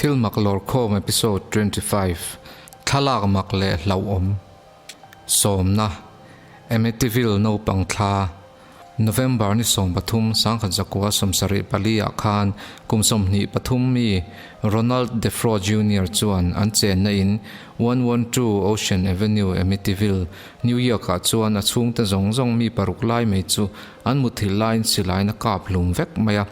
Thil mak lawrkhawm episode 25, Thlalak mak leh hlauhawm. Sawmna, Amityville naupang thla, November ni 13, 1974 ah khan kum 23 mi Ronald DeFro Junior chuan an chenna in 112 Ocean Avenue, Amityville, New York ah chuan a chhungte zawng zawng mi paruk lai mai chu an muthilh laiin silain a kap hlum vek mai a.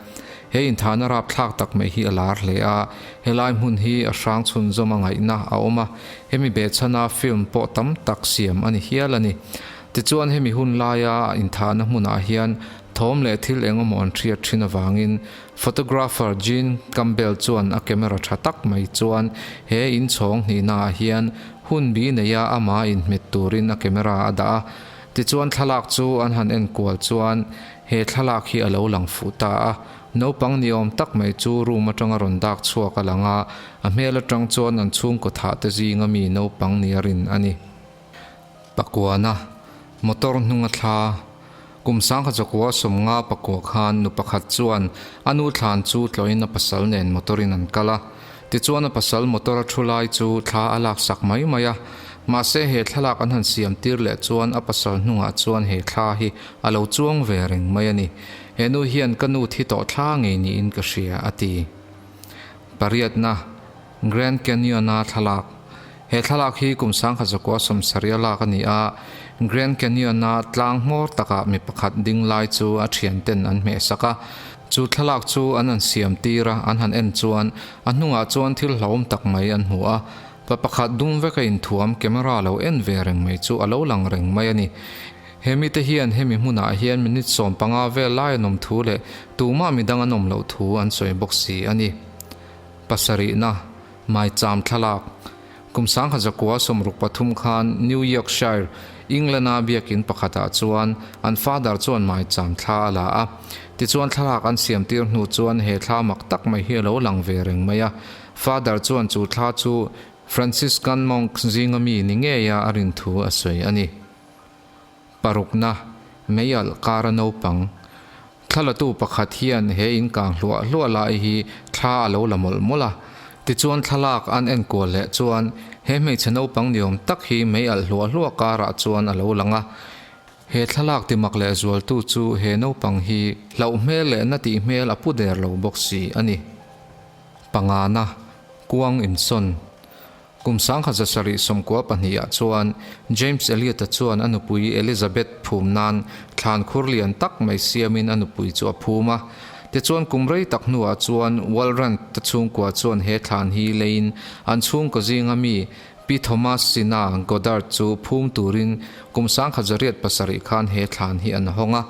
He inthahna rapthlak tak mai hi a lar hle a, helai hmun hi a hrang chhunzawm a ngaihna a awm a, hemi behchhana film pawh tam tak siam a ni hial a ni. Tichuan hemi hun laia inthahna hmunah hian thawm leh thil eng emaw an hriat thin avangin photographer Jean Campbell chuan a camera tha tak mai chuan he inchhawng hnihnaah hian hun bi neia amah inhmet turin a camera a dah a. Tichuan thlalak chu an han enkual chuan he thlalak hi a lo lang fuh ta a. Naupang ni awm tak mai chu room atanga rawn dak chhuak a lang a, a hmel atang chuan an chhungkaw thah te zinga mi naupang nia rin a ni. Pakuana, motor hnung a thla. Kum 1950 pakua khan nu pakhat chuan a nu thlan chu tlawhin a pasal nen motor-in an kal a. Tichuan a pasal motor a thu lai chu thla a laksak mai mai a. Mahse he thlalak an han siam tir leh chuan a pasal hnungah chuan he thla hi a lo chuang ve reng mai a ni. He nu hian ka nu thi tawh thla ngei niin ka hria, a ti. Pariatna. Grand Canyon-a thlalak. He thlalak hi kum 1970 a lak a ni a, Grand Canyon-a tlang hmawr takah mi pakhat ding lai chu a thianten an hmehsak a. Chu thlalak chu an han siam tir a, an han en chuan a hnungah chuan thil hlauhawm tak mai an hmu a. Pa pakhat dum veka inthuam camera lo en ve reng mai chu a lo lang reng mai a ni. He mite hian hemi hmunah hian minute 15 vel lai an awm thu leh tumah midang an awm loh thu an sawi bawk si a ni. Pasarihna, Maicham thlalak. Kum 1963 khan New Yorkshire, England-a biakin pakhatah chuan an father chuan maicham thla a la a. Tichuan thlalak an siamtir hnu chuan he thla mak tak mai hi a lo lang ve reng mai a. Father chuan chu thla chu Franciscan monk zinga mi ni ngeia a rin thu a sawi a ni. Parukna, Meialh kara naupang. Thlalatu pakhat hian he in kang hluah hluah lai hi thla a lo la mawlh mawlh a. Tichuan thlalak an enkual leh chuan he hmeichhe naupang niawm tak hi meialh hluah hluah karah chuan a lo lang a. He thlalak timak leh zualtu chu he naupang hi hlauh hmel leh na tih hmel a pu der lo bawk si a ni. Pangana, Kuang insawn. Kum 1792 ah chuan James Elliot-a chuan a nupui Elizabeth phum nan thlan khur lian tak mai siamin a nupui chu a phum a. Tichuan kum rei tak hnuah chuan Walrant-a chhungkua chuan he thlan hi leiin an chhungkaw zinga mi Pi Thomas Sina Goddard chu phum turin kum 1807 khan he thlan hi an hawng a.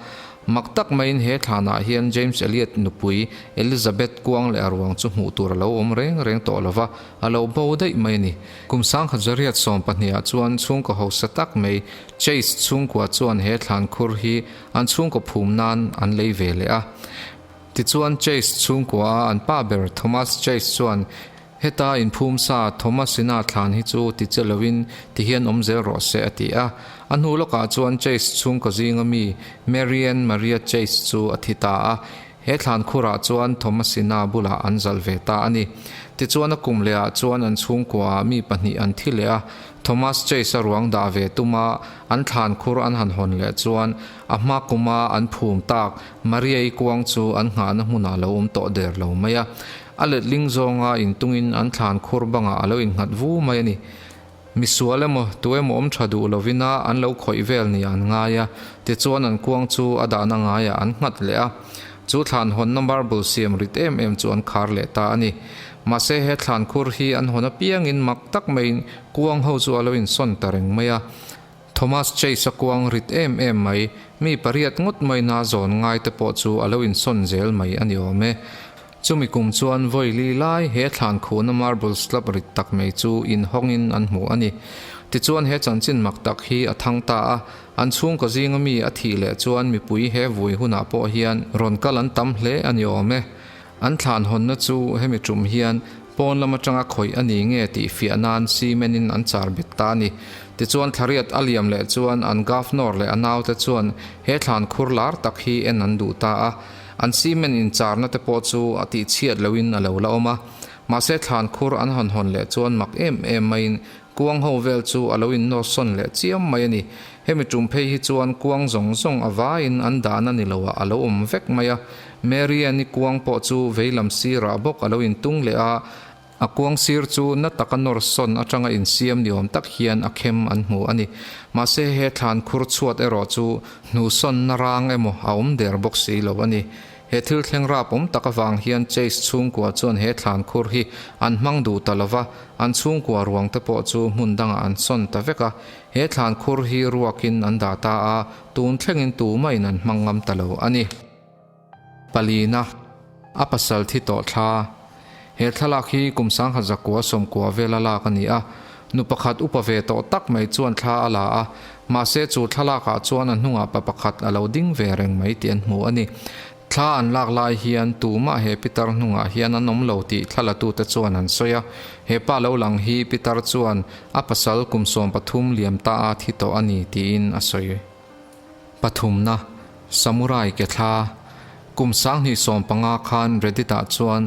Mak tak maiin he thlanah hian James Elliot nupui Elizabeth kuang leh a ruang chu hmuh tur a lo awm reng reng tawh lo va, a lo bo daih mai a ni. Kum 1912 ah chuan chhungkaw hausa tak mai Chase chhungkua chuan he thlan khur hi an chhungkaw phum nan an lei ve leh a. Tichuan Chase chhungkua a an pa ber Thomas Chase chuan Heta inphum sa Thomasina thlan hi chu ti che loin ti hian awm zel rawh se a ti a. A hnu lawkah chuan Chase chhungkaw zinga mi Marian Maria Chase chu a thi ta a. He thlan khurah chuan Thomasina bulah an zalh ve ta a ni. Tichuan a kum lehah chuan an chhungkuaah mi pahnih an thi leh a. Thomas Chase a ruang dah ve tuma an thlan khur an han hawn leh chuan a hma kuma an phum tak Maria-i kuang chu an nghahna hmunah lo awm tawh der lo mai a. A letling zawnga intungin an thlan khur bangah a lo innghat vu mai a ni. Misual emaw, tu emaw awm tha duh lovina an lo khawih vel ni an ngai a, tichuan an kuang chu a dahna ngaiah an nghat leh a. Chu thlan hawnna marble siam rit em em chu an khar leh ta a ni. Mahse he thlan khur hi an hawn apiangin mak tak maiin kuang ho chu a lo insawn ta reng mai a. Thomas Chase a kuang rit em em mai, mi pariat ngawt maina zawn ngai te pawh chu a lo insawn zel mai a ni awm e. Chumi kum chuan vawi li lai he thlan khuhna marble slab rit tak mai chu inhawngin an hmu a ni. Tichuan he chanchin mak tak hi a thang ta a, an chhungkaw zinga mi a thih leh chuan mipui he vui hunah pawh hian rawn kal an tam hle a ni awm e. An thlan hawnna chu hemi tum hian pawn lam atanga khawih a ni nge tih fiah nan cement in an char bet ta a ni. Tichuan thlariat a liam leh chuan an governor leh a naute chuan he thlan khur lar tak hi en an duh ta a. An cement in charna te pawh chu a tih chhiat lohin a lo la awm a. Mahse thlan khur an han hawn leh chuan mak em em maiin kuang ho vel chu a lo innawt sawn leh chiam mai a ni. Hemi tum phei hi chuan kuang zawng zawng a vaiin an dahna ni loah a lo awm vek mai a. Mary Ann-i kuang pawh chu veilam sirah bawk a lo intung leh a. A kuang sir chu na taka nawr sawn atanga insiam ni awm tak hian a khem an hmu a ni. Mahse he thlan khur chhuat erawh chu hnuhsawnna rang emaw a awm der bawk si lo a ni. He thil thleng rap awm tak avang hian Chase chhungkua chuan he thlan khur hi an hmang duh ta lo va, an chhungkua ruang te pawh chu hmun dangah an sawn ta vek a. He thlan khur hi ruakin an dah ta a, tun thlengin tumahin an hmang ngam ta lo a ni. Palina, a pasal thi tawh thla. He thlalak hi kum sangkhat zakua sawmkua vela lak a ni a, nu pakhat upa ve tawh tak mai chuan thla a la a, mahse chu thlalakah chuan a hnungah pa pakhat a lo ding ve reng mai tih an hmu a ni. Thla an lak lai hian tumah he pitar hnungah hian an awm lo tih thlalatute chuan an sawi a, he pa lo lang hi pitar chuan a pasal kum 13 liam ta a thi tawh a ni tiin a sawi. Pathumna, Samurai ke thla. Kum 2015 khan Reddit-ah chuan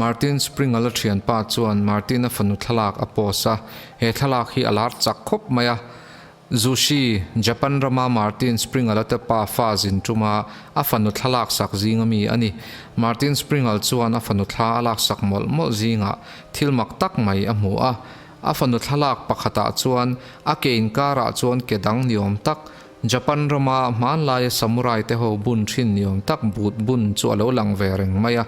Martin Springall-a thianpa chuan Martin-a fanu thlalak a post a, he thlalak hi a lar chak khawp mai a. Zushi, Japan rama Martin Springall-a te pa fa zin tuma a fanu thlalak sak zinga mi a ni. Martin Springall chuan a fanu thla a laksak mawlh mawlh zingah thil mak tak mai a hmu a. A fanu thlalak pakhatah chuan a ke inkarah chuan ke dang ni awm tak, Japan rama hmanlaia samurai te ho bun thin ni awm tak but bun chu a lo lang ve reng mai a.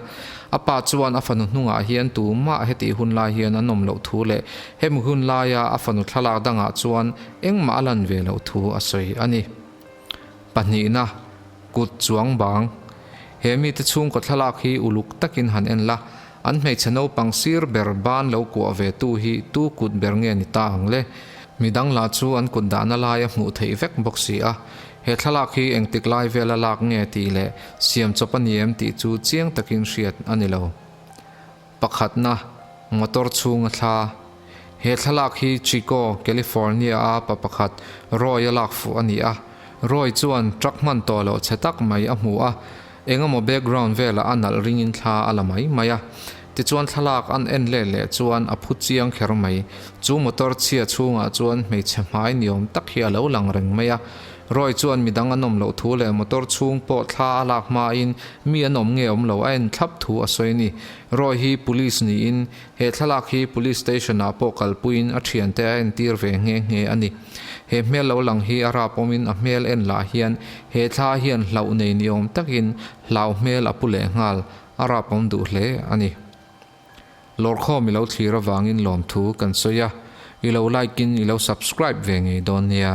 A pa chuan a fanu hnungah hian tumah hetih hun lai hian an awm loh thu leh hemi hun laia a fanu thlalak dangah chuan engmah a lan ve loh thu a sawi a ni. Pahnihna, kut chuang bang. He mite chhungkaw thlalak hi uluk takin han en la, an hmeichhe naupang sir ber ban lo kuah ve tu hi tu kut ber nge ni ta ang le? Midang lah chu an kut dahna lai a hmuh theih vek bawk si a. He thlalak hi engtik lai vela lak nge tih leh siam chawp a ni em tih chu chiang takin hriat a ni lo. Pakhatna, motor chhunga thla. He thlalak hi Chico, California-a pa pakhat Roy-a lak fuh a ni a. Roy chuan truck hman tawh loh chhe tak mai a hmu a, engemaw background velah a nalh ringin thla a la mai mai a. Tichuan thlalak an en let leh chuan a phu chiang kher mai. Chu motor chhia chhungah chuan hmeichhe hmai niawm tak hi a lo lang reng mai a. Roy chuan midang an awm loh thu leh motor chhung pawh thla a lak hmain mi an awm nge awm lo a en thlap thu a sawi a ni. Roy hi police niin he thlalak hi police station ah pawh kalpuiin a thiante a entir ve nghe nghe a ni. He hmel lo lang hi a rap awmin a hmel en lah hian he thla hian hlauh nei ni awm takin hlau hmel a pu leh nghal a rap awm duh hle a ni. Lawrkhawm i lo thlir avangin lawmthu kan sawi a, i lo like in i lo subscribe ve ngei dawn nia.